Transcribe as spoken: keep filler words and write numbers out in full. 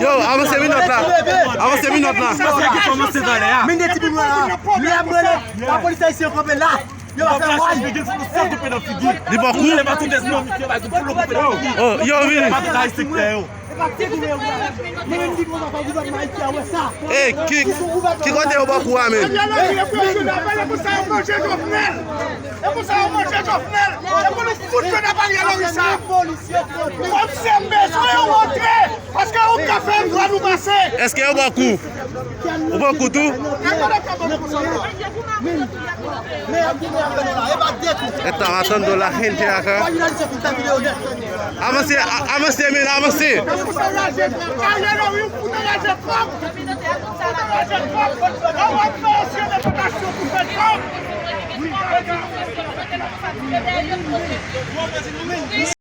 Yo, avanse minòt la. Avanse minòt la. Men gen ti moun la. Lè mwen la, lapolis ayisyen kanpe la. Yo va fè waj. Li pran kou. Oh, yo vini. Ey, ki, ki kote yo ba kou a menm? E pou sa yo manje Jovenel. E pou sa yo manje Jovenel. E pou nou fout yo nan Ariel Henry sa. Kòm se bezwen yo rantre. Paske yo ka fè vwa nou pase. Èske yo ba kou? Ou ba kou tou? Esta matando la gente acá. Avanse, a- avanse, men, avanse.